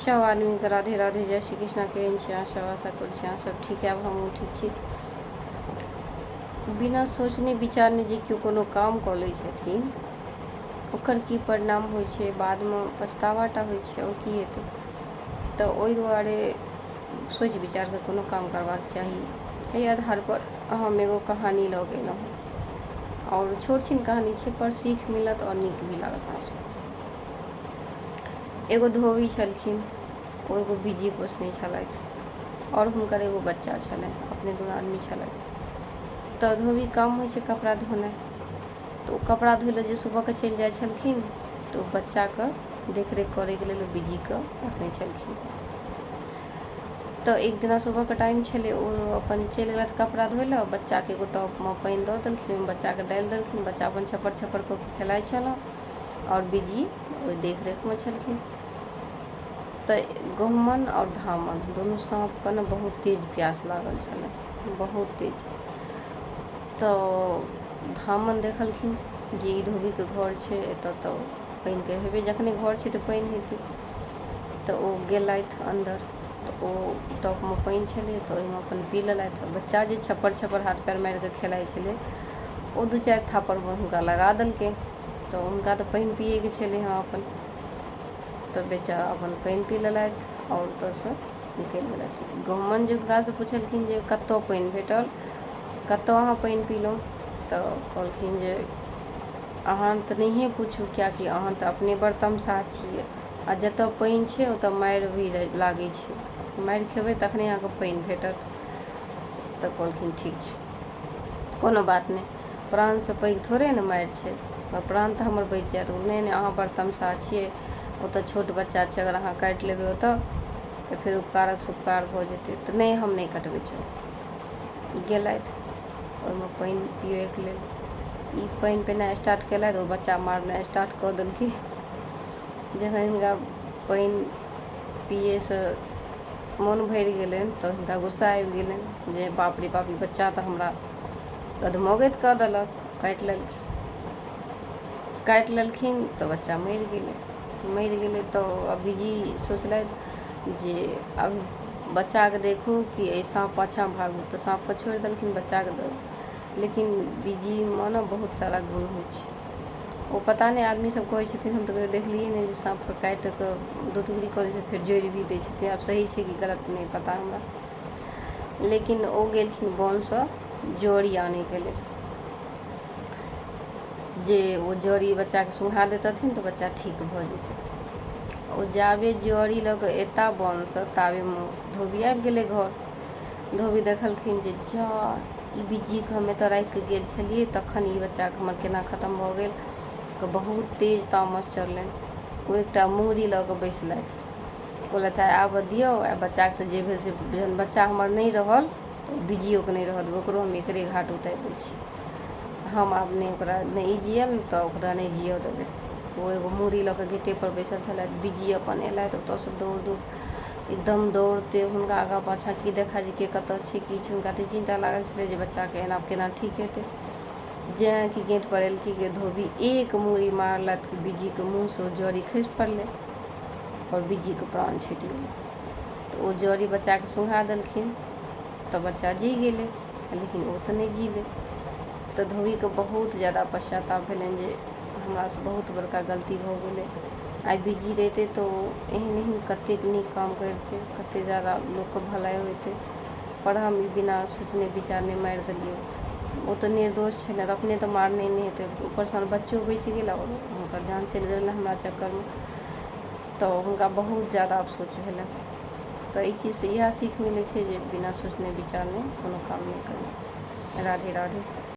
सब आदमीके राधे राधे, जय श्री कृष्णा। केहन छी अहाँ सब? आशा करै छी अहाँ सब ठीक आयब, हमहूँ ठीक छी। बिना सोचने विचारने जे केओ कोनो काम कऽ लै छथिन, ओकर की परिणाम होइ छै, बादमे पछतावा टा होइ छै, आओर की हेतै? तऽ ओहि दुआरे सोचि विचारि कऽ कोनो काम करबाक चाही। एहि आधारपर हम एगो कहानी लऽ कऽ एलहुँ आओर छोट छिन कहानी छै, पर सीख मिलत आओर नीक भी लागत अहाँ सबके। एगो धोबी छलखिन, ओ एगो बिज्जी पोसने छलथि आओर हुनकर एगो बच्चा छलनि। अपने दुनू आदमी छलथि। तऽ धोबी काम होइ छै कपड़ा धोनाइ, तऽ ओ कपड़ा धोइ लए जे सुबहके चलि जाइ छलखिन, तऽ ओ बच्चाके देखरेख करैके लेल ओ बिज्जीके रखने छलखिन। तऽ एक दिना सुबहके टाइम छलै, ओ अपन चलि गेलथि कपड़ा धोइ लए। बच्चाके एगो टबमे पानि दऽ देलखिन, ओहिमे बच्चाके डालि देलखिन। बच्चा अपन छप्पर छप्पर कऽ के खेलाइ छलऽ आओर बिज्जी ओहि देखरेखमे छलखिन। तऽ गहुमन आओर धामन दुनू साँपके ने बहुत तेज प्यास लागल छलै, बहुत तेज। तऽ धामन देखलखिन जे ई धोबीके घर छै, एतऽ तऽ पानिके हेबे, जखने घर छै तऽ पानि हेतै। तऽ ओ गेलथि अन्दर, तऽ ओ टबमे पानि छलै, तऽ ओहिमे अपन पी लेलथि। बच्चा जे छप्पर छप्पर हाथ पैर मारि कऽ खेलाइ छलै, ओ दू चारि थापड़ हुनका लगा देलकै। तऽ हुनका तऽ पानि पियैके छलै हँ अपन, तऽ बेचारा अपन पानि पी लेलथि आओर ओतऽसँ निकलि गेलथि। गहुमन जे हुनकासँ पुछलखिन जे कतऽ पानि भेटल, कतऽ अहाँ पानि पीलहुँ? तऽ कहलखिन जे अहाँ तऽ नहिए पूछू, किएकि अहाँ तऽ अपने बड़ तमसाह छियै आ जतऽ पानि छै ओतऽ मारि भी लागै छै, मारि खेबै तखने अहाँके पानि भेटत। तऽ कहलखिन ठीक छै, कोनो बात नहि, प्राणसँ पैघ थोड़े ने मारि छै, प्राण तऽ हमर बचि जायत। नहि नहि, अहाँ बड़ तमसाह छियै, ओतऽ छोट बच्चा छै, अगर अहाँ काटि लेबै ओतऽ तऽ फेर उपकारक उपकार भऽ जेतै। तऽ नहि, हम नहि कटबै, चलू। ई गेलथि ओहिमे पानि पियैके लेल। ई पानि पिनाइ स्टार्ट केलथि, ओ बच्चा मारनाइ स्टार्ट कऽ देलकै। जखन हिनका पानि पियैसँ मोन भरि गेलनि, तऽ हिनका गुस्सा आबि गेलनि जे बाप रे बाप, ई बच्चा तऽ हमरा अधमौगैत कऽ देलक। काटि लेलखिन। काटि लेलखिन तऽ बच्चा मरि गेलै। मरि गेलै तऽ अभिजी सोचलथि जे आब बच्चाके देखू कि एहि साँप पाछाँ भागू। तऽ साँपके छोड़ि देलखिन बच्चाके दऽ। लेकिन बिज्जीमे ने बहुत सारा गुण होइ छै। ओ पता नहि, आदमी सब कहै छथिन, हम तऽ कहियो देखलियै नहि जे साँपके काटि कऽ दू टुकड़ी कऽ दै छै, फेर जोड़ि भी दै छथिन। आब सही छै कि गलत, नहि पता हमरा। लेकिन ओ गेलखिन वनसँ जड़ी आनैके लेल, जे ओ जड़ी बच्चाके सुँघा देतथिन तऽ बच्चा ठीक भऽ जेतै। ओ जाबे जड़ी लऽ कऽ एता वनसँ, ताबेमे धोबी आबि गेलै घर। धोबी देखलखिन जे जा, ई बिज्जीके हम एतऽ राखि कऽ गेल छलियै, तखन ई बच्चाके हमर केना खतम भऽ गेल? तऽ बहुत तेज तामस चढ़लनि। ओ एकटा मुङ्गरी लऽ कऽ बैसलथि। कहलथि, आइ आबऽ दियौ, आइ बच्चाके तऽ जे भेल से, जहन बच्चा हमर नहि रहल तऽ बिज्जियोके नहि रहऽ देबै, ओकरो हम एकरे घाट उतारि दै छी। हम आब नहि ओकरा, नहि ई जियल तऽ ओकरा नहि जियऽ देबै। ओ एगो मुङ्गरी लऽ कऽ गेटेपर बैसल छलथि। बिज्जी अपन एलथि ओतऽसँ दौड़ धूप, एकदम दौड़ते हुनका आगाँ पाछाँ की देखा जे के कतऽ छै, की छै। हुनका तऽ चिन्ता लागल छलै जे बच्चाके एना केना ठीक हेतै। जेँ कि गेट पर एलखिन कि धोबी एक मुङ्गरी मारलथि कि बिज्जीके मुँहसँ ओ जड़ी खसि पड़लै आओर बिज्जीके प्राण छुटि गेलै। तऽ ओ जड़ी बच्चाके सुँघा देलखिन तऽ बच्चा जी गेलै, लेकिन ओ तऽ नहि जीलै। तऽ धोबीके बहुत ज्यादा पश्चाताप भेलनि जे हमरासँ बहुत बड़का गलती भऽ गेलै। आइ बिजी रहितै तऽ ओ एहन एहन कतेक नीक काम करितै, कतेक ज्यादा लोकके भलाइ होइतै, पर हम ई बिना सोचने विचारने मारि देलियै। ओ तऽ निर्दोष छलै, अपने तऽ मारने नहि हेतै। ऊपरसँ हमर बच्चो बचि गेल आओर हुनकर जान चलि गेलनि हमरा चक्करमे। तऽ हुनका बहुत ज्यादा अफसोच भेलनि। तऽ एहि चीजसँ इएह सीख मिलै छै जे बिना सोचने विचारने कोनो काम नहि करी। राधे राधे।